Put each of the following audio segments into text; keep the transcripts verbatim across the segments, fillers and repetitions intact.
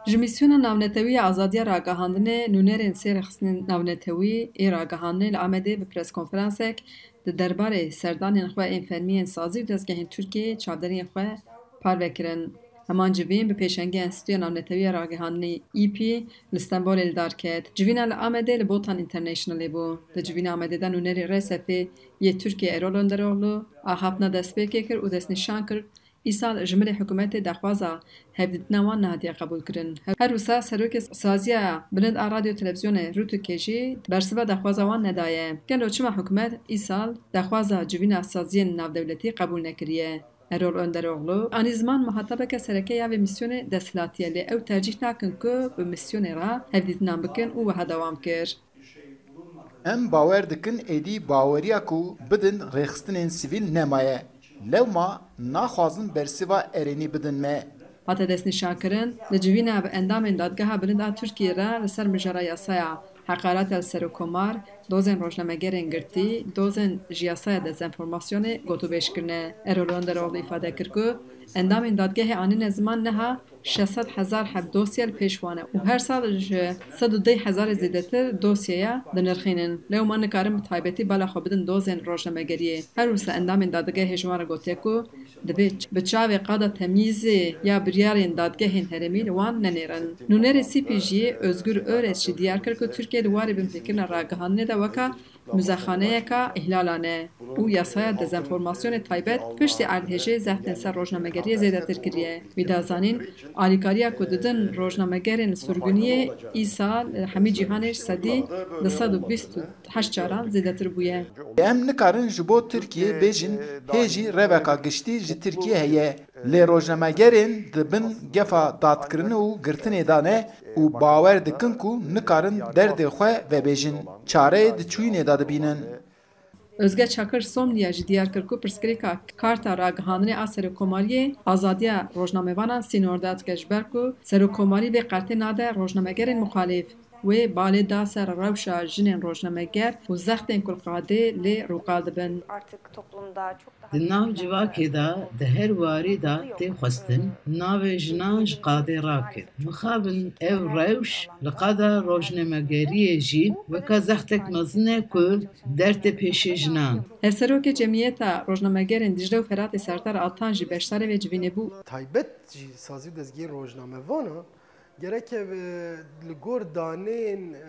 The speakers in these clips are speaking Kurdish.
Ji Mîsyona Navnetewî ya Azadiya Ragihandinê nûnerên sê rêxistinên navnetewî ê ragihandinê li Amedê bi preskonferansek di derbarê serdanên xwe ên fermî yên sazî û dezgehên Tirkiyeyê çavdêriyên xwe parve kirin. Heman civîn bi pêşengî Enstîtuya Navnetewî ya Ragihandinê, îpî, li Stenbolê li dar ket. Civîna li Amedê li Botan Internationalê bû. Di civîna Amedê de nûnerê R S F'ê yê Tirkiyê Erol Önderoğlu axaftina destpêkê kir û destnîşan kir, îsal ji milê hikûmetê daxwaza hevdîtina wan nehatiye qebûlkirin. Her wisa serokê saziya bilind a Radyo Televîzyonê, RTÜK'ê jî bersiva daxwaza wan nedaye. Gelo çima hikûmet îsal daxwaza civîna saziyên navdewletî qebûl nekiriye? Erol Önderoğlu anî ziman muhatabeke sereke ya vê mîsyonê desthilatî ye, lê ew tercîh nakin ku bi mîsyonê re hevdîtinan bikin û wiha dewam kir. Em bawer dikin êdî baweriya ku bidin rêxistinên sivîl nemaye. Lewma naxwazin bersiva erênî bidin me. Hate destnîşankirin, li civîna bi endamên Dadgeha Bilind a Tirkiyê re li ser mijara yasaya heqareta li serokkomar, dozên rojnamegerên girtî, dozên ji yasaya dezenformasyonê gotûbêj kirine. Erol Önderoğlu îfade kir ku endamên dadgehê anîne ziman niha şeş sed hezar heb dosye li pêş wan e û her sal ji sed û deh hezarê zêdetir dosyeya dinirxînin. Lewma nikarin bi taybetî bala xwe bidin dozên rojnamegeriyê. Her wisa endamên dadgehê ji wan re gotiye ku divê bi çavê qada temyîzê ya biryarên dadgehên herêmî li wan nenêrin. Nûnerê C P J'yê Özgür Öres jî diyar kir ku Tirkiye di warê binpêkirina ragihandinê de weka muzexaneyeka îhlalan e û yasaya dezenformasyonê taybet piştî erdhêjê zextên ser rojnamegeriyê zêdetir kiriye. Wî da zanîn, alîkariya ku didin rojnamegerên surguniyê îsal li hemî cîhanê ji sedî du sed û bîst û heşt caran zêdetir bûye. Em nikarin ji bo Tirkiyê bêjin hê jî reveka giştî ji Tirkiyê heye. Lê rojnamegerên di bin gefa dadkirinê û girtinê de ne û bawer dikin ku nikarin derdê xwe vebêjin. Çareyê di çûyînê de dibînin. Özge Çakır Somliya jî diyar kir ku pirsgirêka karta ragihandinê a serokkomariyê azadiya rojnamevanan sînor dike, ji ber ku serokkomarî vê kartê nade rojnamegerên muxalîf. Wê balê da ser rewşa jinên rojnameger û zextên ku li qadê lê rûkal dibin. Artık toplumda çok daha Di nav civakê de di her warî de tê xwestin navê jinan ji qadê rakin. Mixabin ev rewş li qada rojnamegeriyê jî weke zextek mezin e ku dertê pêşê jinan. Hevserokê Cemiyeta Rojnamegerên Dicle û Feratê Serdar Altan jî beşdarê vê civînê bû. Taybet jî sazî û dezgehên rojnamevana gereke, e, li gor daneyên, e,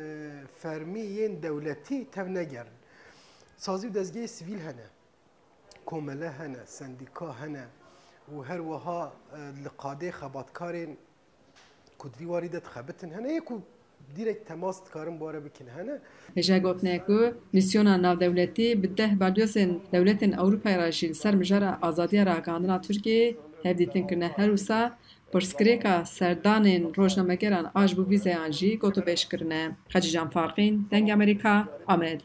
fermî yên dewletî tevnegerin. Sazî û dezgehê sivîl hene, komele hene, sendîka hene û her wiha, e, li qadê xebatkarên ku di vî warî de dixebitin hene, yê ku dîrek temas dikarin bi we re bikin hene. Hêja gotinê ye ku mîsyona navdewletî bi deh balyozên dewletên Ewropayê re jî li ser mijara azadiya ragihandina Tirkiyeyê hevdîtin kirine. Her wisa pirsgirêka serdanên rojnamegeran a ji bo vîzeyan jî gotûbêj kirine. Xecîcan Farqîn, Dengê Amerîka, Amed.